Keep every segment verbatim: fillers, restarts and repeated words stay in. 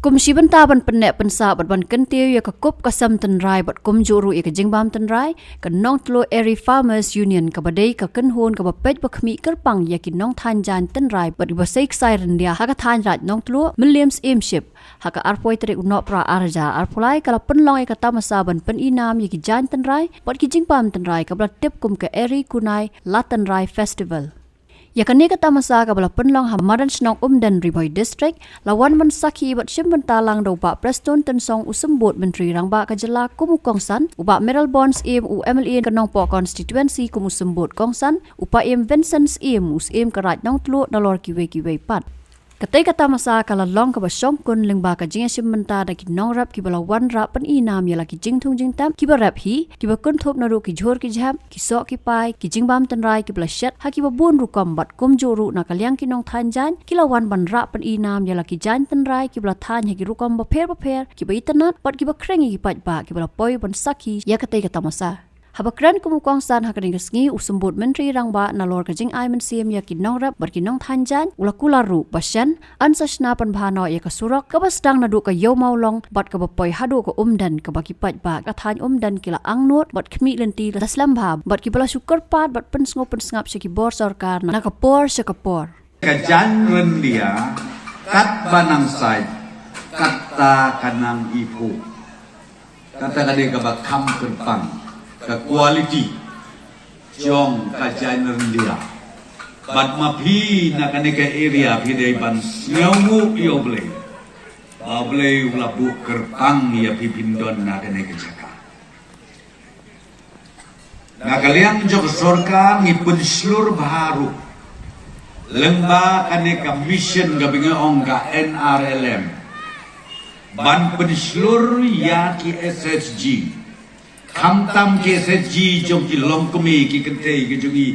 Kum shi bynta ban pynneh pynsah bad ban kyntiew ïa ka kup ka sem tynrai bad kumjuh ruh ïa ka jingbam tynrai, ka Nongtluh Eri Farmers Union kaba dei ka kynhun kaba peit ba khmih kyrpang ïa ki nongthaiñ jaiñ tynrai bad kiba sei ksai ryndia ha ka thaiñ Raid Nongtluh, Mylliem Syiemship, ha ka arphew tarik u Nohprah arhajar arphew lai ka la pynlong ïa ka tamasa ban pynïnam ïa ki jaiñ tynrai bad ki jingbam tynrai kaba la tip kum ka Eri Kunai La Tynrai Festival. Ïa kane ka tamasa kaba la pynlong ha madan shnong Umden, Ri Bhoi District, la wan ban sakhi bad shim bynta lang da u Bah Prestone Tynsong, u Symbud Myntri Rangbah ka jylla kum u kongsan, u Bah Mayralborn Syiem, u M L A ka Nongpoh Constituency kum u Symbud kongsan, u Paiem Vincent Syiem, u Syiem ka Raid Nongtluh, nalor kiwei kiwei pat. Katei ka tamasa ka la long kaba shongkun lyngba ka jingïashim bynta da ki nongrep kiba la wanrah pynïnam ïa la ki jingthung jingtep kiba rep hi, kiba kynthup naduh ki jhur ki jhep, ki soh ki pai, ki jingbam tynrai kiba la shet ha kiba bun rukom bad kumjuh ruh na ka liang ki nongthaiñ jaiñ ki la wan ban rah pynïnam ïa la ki jaiñ tynrai kiba la thaiñ ha ki rukom bapher bapher, kiba itynnad bad kiba khring ïa ki paidbah kiba la poi ban sakhi ïa katei ka tamasa. Haba kren kum u kongsan ha kane ka sngi, u Symbud Myntri Rangbah nalor ka jingai mynsiem ïa ki nongrep bad ki nongthaiñ jaiñ, u la kular ruh ba shen yn sa shna pynbha noh ïa ka surok kaba sdang naduh ka Ïew Mawlong bad kaba poi haduh ka Umden, kaba ki paidbah ka thaiñ Umden ki la angnud bad khmih lynti la slem bha bad kiba la shu kyrpad bad pynsngew pynsngap sha ki bor sorkar na ka por sha ka por. Ka jaiñ ryndia katba nang sait, kata ka nang iphuh. Kata ka dei kaba kham kyrpang ka quality jong ka jaiñ ryndia. Bad ma phi na kane ka area phi dei ban sngewnguh ïa U Blei ba U Blei u la buh kyrpang ïa phi phin don na kane ka jaka. Na ka liang jong ka sorkar ngi pynshlur bha ruh lyngba kane ka mission kaba ngi ong ka N R L M ban pynshlur ïa ki S H G. Khamtam ki S H G jong ki longkmie ki kynthei ki jong ngi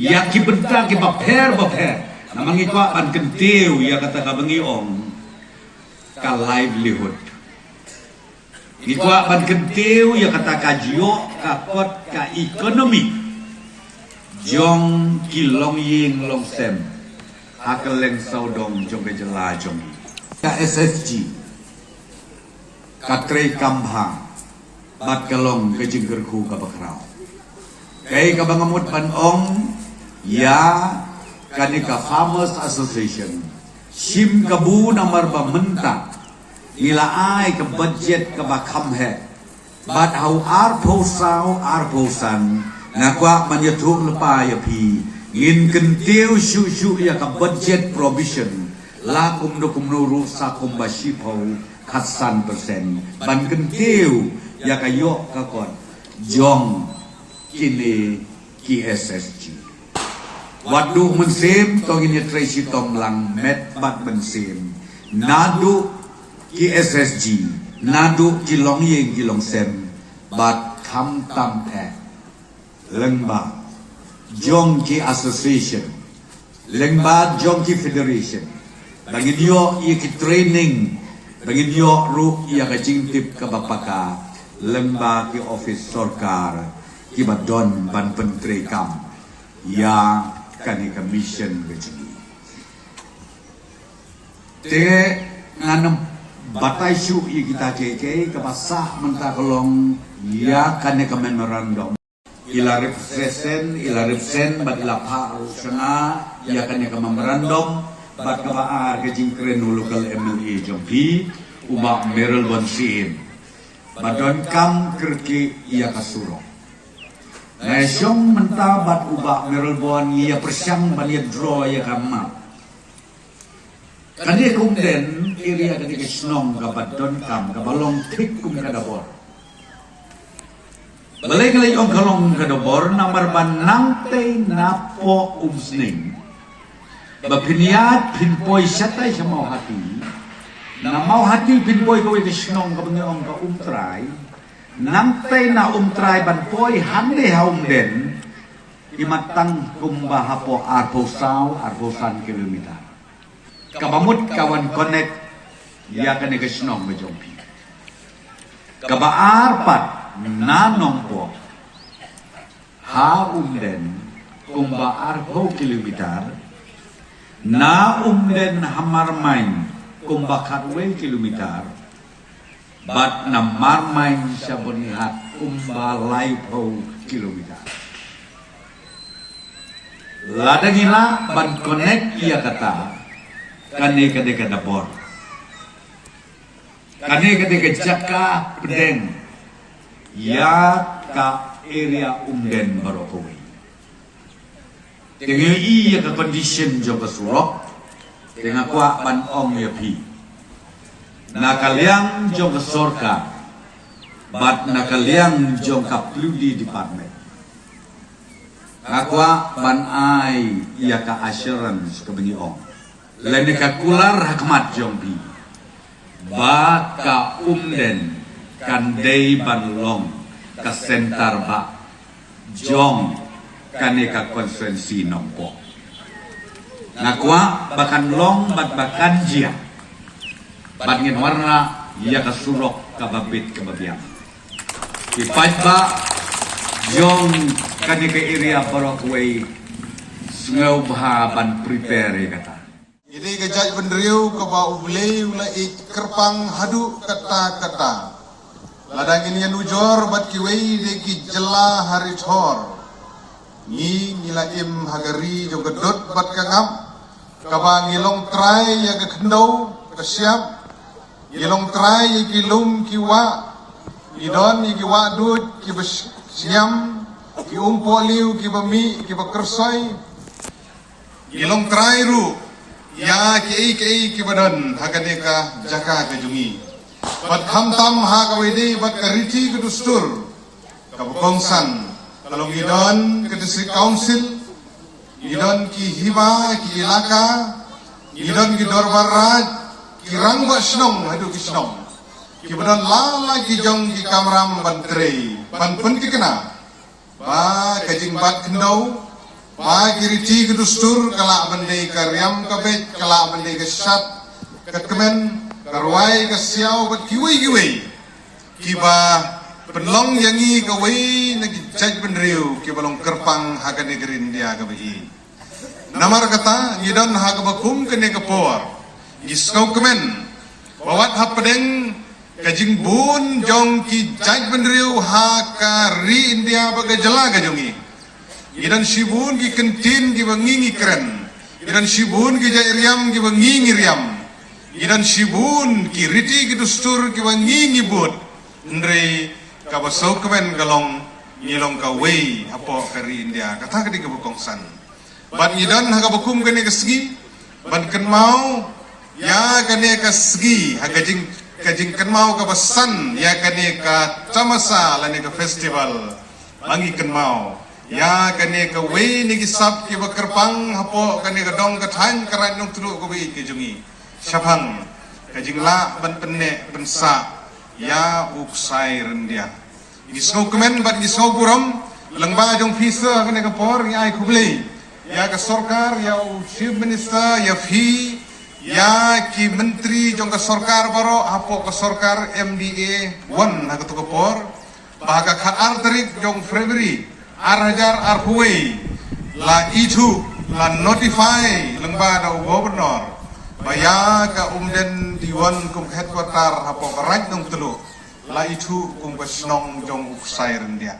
ïa ki bynta kiba pher bapher. Namar ngi kwah ban kyntiew ïa kata kaba ngi ong ka livelihood. Ngi kwah ban kyntiew ïa kata ka jioh ka kot ka economy jong ki longïing longsem ha kylleng sawdong jong ka jylla jong ngi. Ka S H G ka treikam bha bad ka long ka jingkyrkhu kaba khraw. Kaei kaba nga mut ban ong ïa kane ka Farmers Association, shim kabu namar ba mynta ngi la ai ka budget kaba kham heh. Bad ha u arphew saw arphew san nga kwah ban ïathuh lypa ïa phi, ngin kyntiew shuh shuh ïa ka budget provision la kumno kumno ruh sa kumba shiphew khatsan percent ban kyntiew ïa ka ïoh ka kot jong kine ki S H G. Wat duh mynsiem, to ngin ïatrei shitom lang met bad mynsiem naduh ki S H G, naduh ki longïing ki longsem bad khamtam eh lyngba jong ki association, lyngba jong ki federation, ba ngin ïoh ïa ki training, ba ngin ïoh ruh ïa ka jingtip kaba paka lyngba ki office sorkar kiba don ban pyntreikam ïa kane ka mission ka jong ngi. Te ngan ym batai shuh ïa kita kiei kiei, kaba sah mynta ka long ïa kane ka memorandum. I la represent, i la represent bad i la phah ruh sha nga ïa kane ka memorandum bad kaba ar ka jingkren u local M L A jong phi, u Bah Mayralborn Syiem, ba donkam kyrkieh ïa ka surok. Nga ïashong mynta bad u Bah Mayralborn, ngi ïa pyrshang ban ïa draw ïa ka map. Kane ka Umden area, kane ka shnong kaba donkam, kaba long thik kum ka Dabor. Balei nga leh ong ka long ka Dabor, namar ba nangtei napoh Umsning ba phin ïaid phin poi shatai sha Mawhati, na Mawhati phin poi kawei ka shnong kaba ngi ong ka Umtrai. Nangtei na Umtrai ban poi hangne ha Umden, i mat tang kumba hapoh arphew saw arphew san kilometer. Kaba mut ka wan connect ïa kane ka shnong ka jong phi. Kaba ar pat, na Nongpoh ha Umden kumba arphew kilometer, na Umden ha Marmain kumba khatwei kilometer, bad na Marmain sha Byrnihat kumba laiphew kilometer. Lada ngi lah ban connect ïa kata, kane ka dei ka dabor. Kane ka dei ka jaka pdeng ïa ka area Umden baroh kawei. Te ngi ïohi ïa ka condition jong ka surok, te nga kwah ban ong ïa phi, na ka liang jong ka sorkar bad na ka liang jong ka P W D department, nga kwah ban ai ïa ka assurance kaba ngi ong lane ka kular ha khmat jong phi ba ka Umden kan dei ban long ka center ba jong kane ka constituency Nongpoh. Nga kwah ba kan long bad ba kan jia. Bad ngin wanrah ïa ka surok kaba bit kaba biang. Ki paidbah jong kane ka area baroh kawei, sngewbha ban prepare ïa kata. Ïa dei ka jaitbynriew kaba U Blei u la ïeit kyrpang haduh katta katta. Lada ngin ïa nujor bad kiwei de ki jylla ha rithor, ngi ngi la im ha ka ri jong ka dud bad ka ngap, kaba ngi long trai ïa ka khyndew ka shyiap, ngi long trai ïa ki lum ki wah, ngi don ïa ki wah duid kiba sh- shngiam, ki umpohliew kiba mih kiba kyrsoi. Ngi long trai ruh ïa kiei kiei kiba don ha kane ka jaka ka jong ngi. Bad khamtam ha kaba ïadei bad ka riti ka dustur kaba kongsan, ka long ngi don ka District Council, ngi don ki hima ki ilaka, ngi don ki dorbar raj, ki rangbah shnong haduh ki shnong, kiba don la la ki jong ki kamram ban trei ban pynthikna ba ka jingbat khyndew, ba ki riti ki dustur, ka lah ban dei ka riam ka beit, ka lah ban dei ka shad ka kmen, ka rwai ka siaw bad kiwei kiwei, kiba pynlong ïa ngi kawei na ki jaitbynriew kiba long kyrpang ha kane ka ri India kaba ïeit. Namar kata ngi don ha kaba kum kane ka por, ngi sngewkmen ba wat hapdeng ka jingbun jong ki jaitbynriew ha ka ri India bad ka jylla ka jong ngi, ngi don shibun ki kyntien kiba ngi ngi kren, ngi don shibun ki jaitbynriew kiba ngi ngi riam, ngi don shibun ki riti ki dustur kiba ngi ngi bud. Hynrei kaba sngewkmen ka long ngi long kawei hapoh ka ri India, kata ka dei kaba kongsan. Bad ngi don ha kaba kum kane ka sngi ban kynmaw ïa kane ka sngi ha ka jing, ka jingkynmaw kaba san ïa kane ka tamasa lane ka festival. Ba ngi kynmaw ïa kane kawei na ki sap kiba kyrpang hapoh kane ka dong ka thaiñ ka Raid Nongtluh kaba ïeit ka jong ngi, shaphang ka jinglah ban pynneh pynsah ïa u ksai ryndia. Ngi sngewkmen bad ngi sngewburom, lyngba jong phi sa ha kane ka por ngi ai khublei ïa ka sorkar, ïa u Chief Minister, ïa phi, ïa ki myntri jong ka sorkar baroh hapoh ka sorkar M D A one ha kato ka por, ba ha ka khatar tarik jong February ar hajar arphew wei la ithuh, la notify lyngba da u Governor ba ïa ka Umden Diwon kum headquarter hapoh ka Raid Nongtluh, la ithuh kum ka shnong jong u ksai ryndia.